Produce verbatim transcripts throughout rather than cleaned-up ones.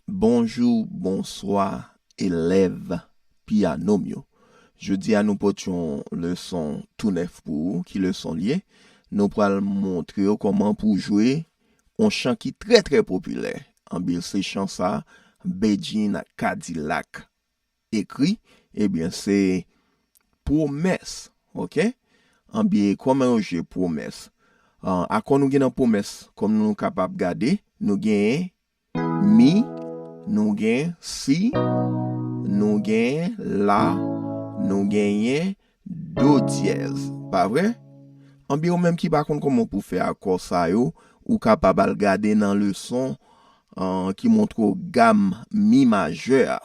Bonjou, bonswa, elèv pyano m yo. Jodi a, nou pote yon leson tou nèf pou ou. Ki leson l ye? Nou pral montre w kòman pou w jwe yon chan ki trè, trè popilè. Anben, se chan sa, Bedjine Kadilak ekri. Ebyen, se Pwomès, oke? Anben, kòman yo jwe Pwomès? Ah, akò nou gen nan Pwomès, kòm nou kapab gade, nou genyen mi, nou gen si, nou gen la, nou genyen do dyèz, pa vre? Anben, ou menm ki pa konn kòman pou fè akò sa yo, ou kapab al gade nan leson, ah, ki montre w gam mi majè a.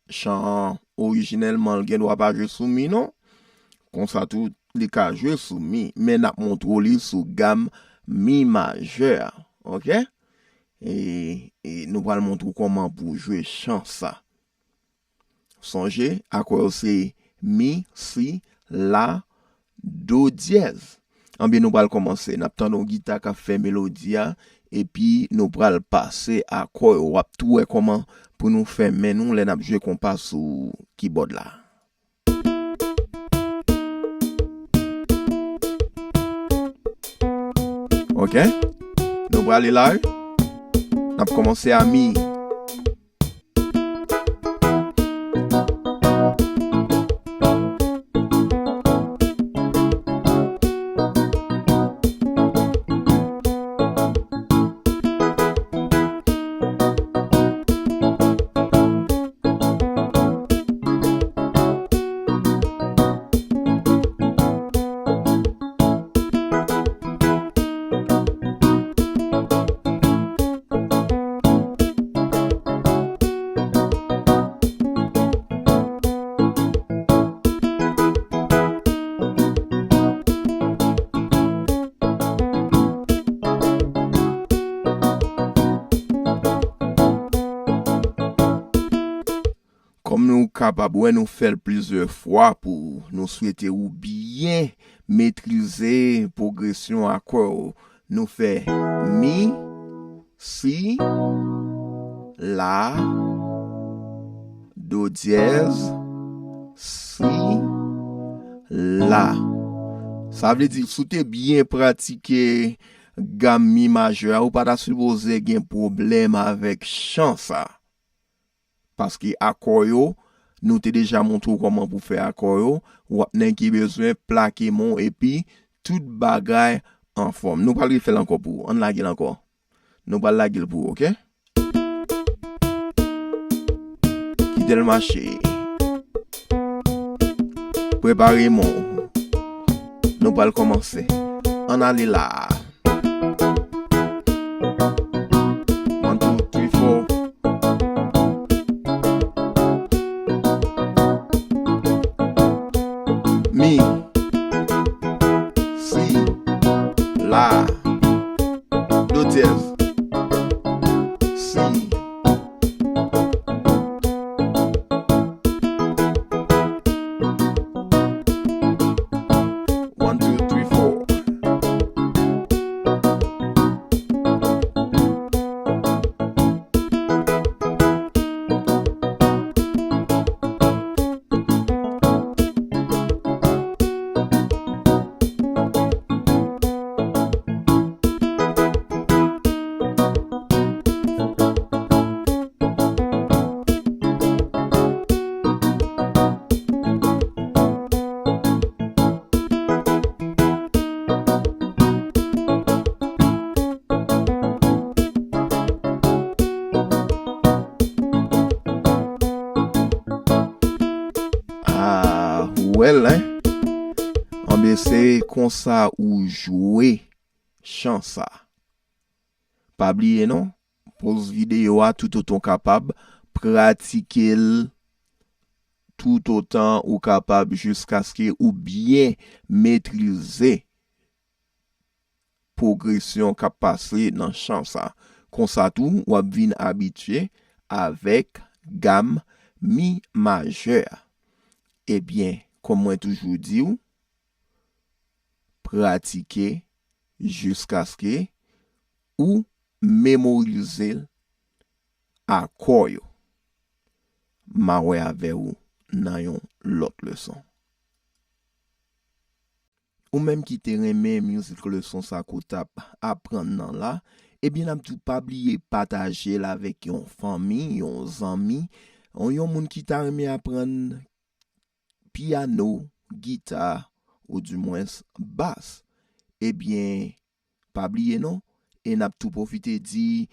Chan an, orijinèlman, l gen dwa pa jwe sou mi, non. Konsa tou, li ka jwe sou mi, men n ap montre w li sou gam mi majè a, oke? E, e nou pral montre w kòman pou w jwe chan sa. Sonje, akò yo se mi, si, la, do dyèz. Anben, nou pral kòmanse. N ap tande yon gita k ap fè melodi a, epi nou pral pase akò yo. W ap tou wè kòman pou nou fè men nou lè n ap jwe konpa sou kibòd la. Oke? Nou prale la, wi. N ap kòmanse a mi. Kòm nou kapab wè, nou fè l plizyè fwa pou nou swete ou byen metrize pwogresyon akò yo. Nou fè mi, si, la, do dyèz, si, la. Sa vle di, si w te byen pratike gam mi majè a, ou pa ta sipoze gen pwoblèm avèk chan sa. Paske akò yo, nou te deja montre w kòman pou fè akò yo. W ap nèk ki bezwen plake men w epi tout bagay anfòm. Nou pral refè l ankò pou ou. Ann lage l ankò. Nou pral lage l pou ou, oke? Kite l mache. Prepare men w. Nou pral kòmanse. Ann ale la. One, two, three, four. Mi, si, la, do dyèz, si. One, two, three, four. Ah, ou wè l, en? Anben, se konsa ou jwe chan sa. Pa bliye non, poz videyo a toutotan w kapab, pratike l toutotan ou kapab jiskaske ou byen metrize pwogresyon k ap pase nan chan sa. Konsa tou, w ap vin abitye avèk gam mi majè a. Ebyen, kòm mwen toujou di w, pratike jiskaske ou memorize l akò yo. M a wè avè w nan yon lòt leson. Ou menm ki te renmen mizik leson sa ke w t ap aprann nan la, ebyen, n ap di w pa bliye pataje l avèk yon fanmi, yon zanmi, yon, yon moun ki ta renmen aprann pyano, gita, oudimwens bas. Ebyen, pa bliye non, e n ap tou pwofite di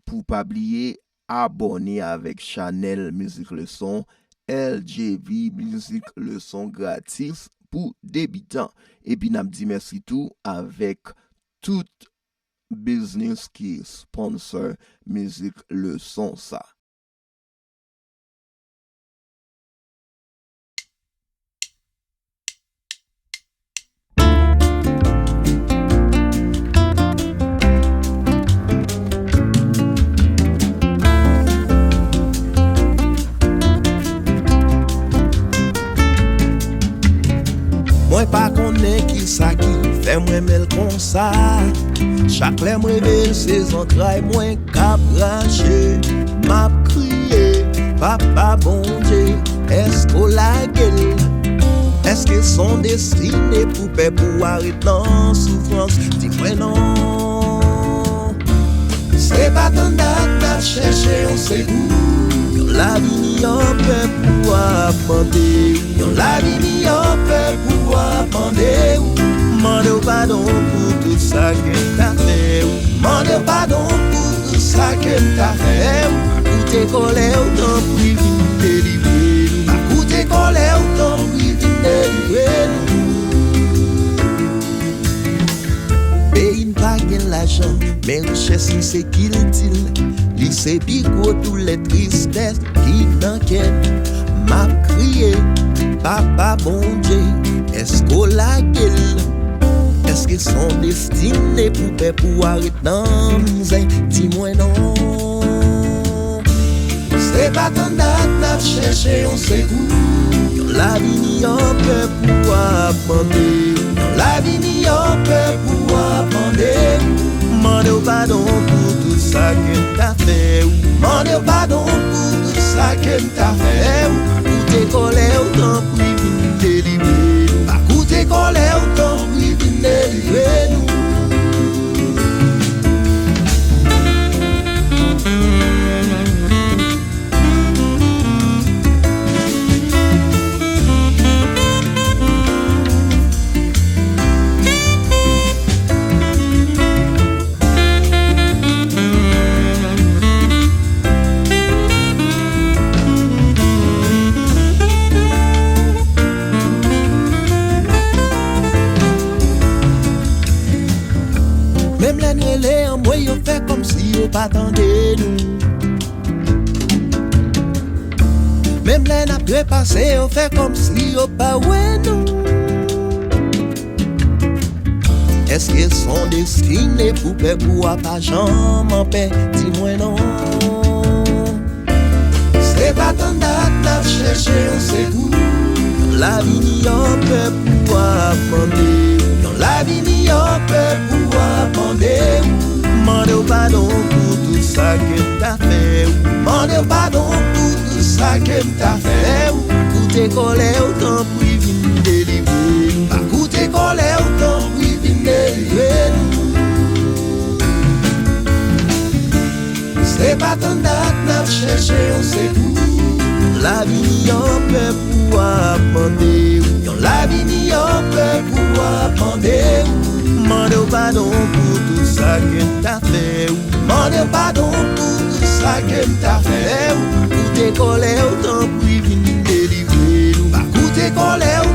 pou pa bliye abòne avèk chanèl Mizik Leson, L J V Mizik Leson gratis pou debitan. Epi n ap di mèsi tou avèk tout biznis ki sponsor Mizik Leson sa. Mwen pa konnen kisa ki fè m renmen l konsa. Chak lè m reve l, se zantray mwen k ap rache. M ap kriye, Papa Bondye, èske w lage l? Èske s on destine pou pèp ou a ret nan soufrans? Di mwen non. Se pa tann dat n ap chèche yon sekou. Yon lavi miyò pèp ou a ap mande w. Yon lavi miyò pèp ou a ap mande w. Mande w padon pou tout sa ke m ta fè w. Mande w padon pou tout sa ke m ta fè w. Pa koute kòlè w, tanpri vin delivre nou. Pa koute kòlè w, tanpri vin delivre nou. Peyi n pa gen lajan, men richès li se kilti n. Li se pi gwo doulè, tristès ki nan kè n. M ap kriye, Papa Bondye, èske w lage l? Èske s on destine pou pèp ou a ret nan mizè? Di mwen non. Se pa tann dat n ap chèche yon sekou. Yon lavi miyò pèp ou a ap mande w. Yon lavi miyò pèp ou a ap mande w. Mande w padon pou tout sa ke m ta fè w. Mande w padon pou tout sa ke m ta fè w. Pa koute kòlè w, tanpri vin delivre nou. Pa koute kòlè w, tanpri vin delivre nou. Menm lè n rele anmwe, yo fè kòmsi yo pa tande nou. Menm lè n ap trepase, yo fè kòmsi yo pa wè nou. Èske s on destine pou pèp ou a pa janm anpè? Di mwen non. Se pa tann dat n ap chèche yon sekou. Yon lavi miyò pèp ou a ap mande w. Yon lavi miyò pèp ou a ap mande w. Mande w padon pou tout sa ke m ta fè w. Mande w padon pou tout sa ke m ta fè w. Pa koute kòlè w, tanpri vin delivre nou. Pa koute kòlè w, tanpri vin delivre nou. Se pa tann dat n ap chèche yon sekou. Yon lavi miyò pèp ou a ap mande w. Yon lavi miyò pèp ou a ap mande w. Mande w padon pou tout sa ke m ta fè w. Mande w padon pou tout sa ke m ta fè w. Pa koute kòlè w, tanpri vin delivre nou. Pa koute kòlè w,